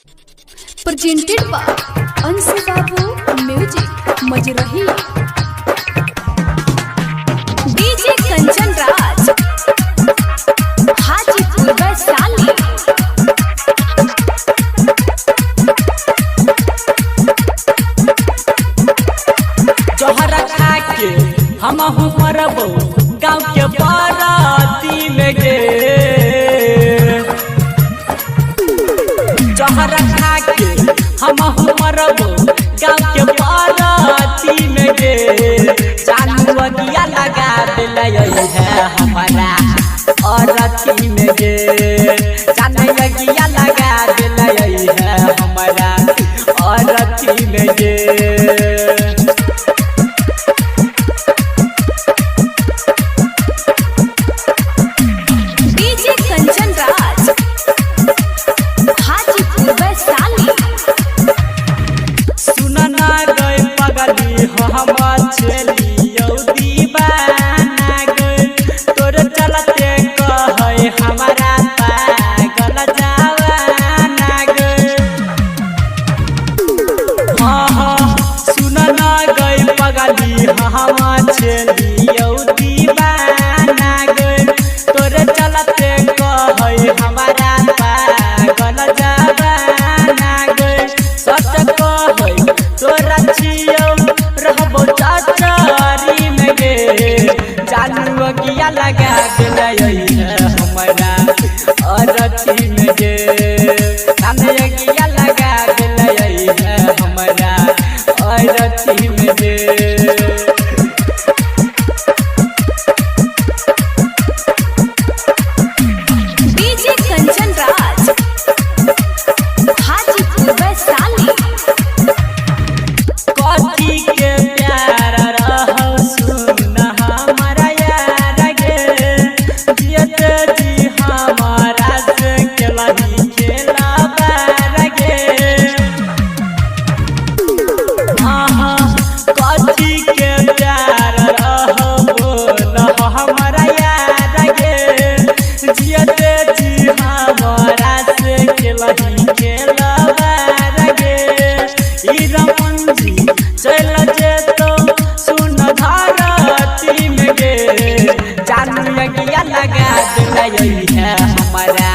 Presented by Anshu Babu Music Majrahi. DJ Kanchan Raj, Hajipur Vaishali. Zahra खा के हमहू मरबो गाँव के बाराती में गे। जहरा खा के हमहू मरबो गाँव के बाराती में गे। जानू अगिया लगा दिलै है हमारा अरथी में गे। जानू अगिया लगा दिलै है हमारा अरथी में गे। डीजे कंचन राज, हाजीपुर वैशाली। सुनना गए पगली हो हम छेलियौ दीवाना गए। तोर चलते कहै हमारा पागल जवाना गए। हाँ हाँ सुनना गए पगली हो हम छेलियौ दीवाना गए। तोर चलते कहै हमारा पागल जवाना गए। सच कहै तोरा छियौ रहबो चचरी में गे। जानू अगिया लगा देलै हमरा अरथी में गे। जानू अगिया लगा देलै हमरा अरथी में गे। डीजे कंचन राज, हाजीपुर वैशाली। कथी के प्यार रहौ सुन हमारा यार गे। जियत जी हमारा से खेलही खेला बार गे। हाँ हाँ कथी के प्यार रहौ बोल हमारा यार गे। जियत जी हमारा से खेलही खेला बार गे। ई रमन जी चल जेतो सुन धरती में गे। जानू अगिया लगा देलै है हमारा।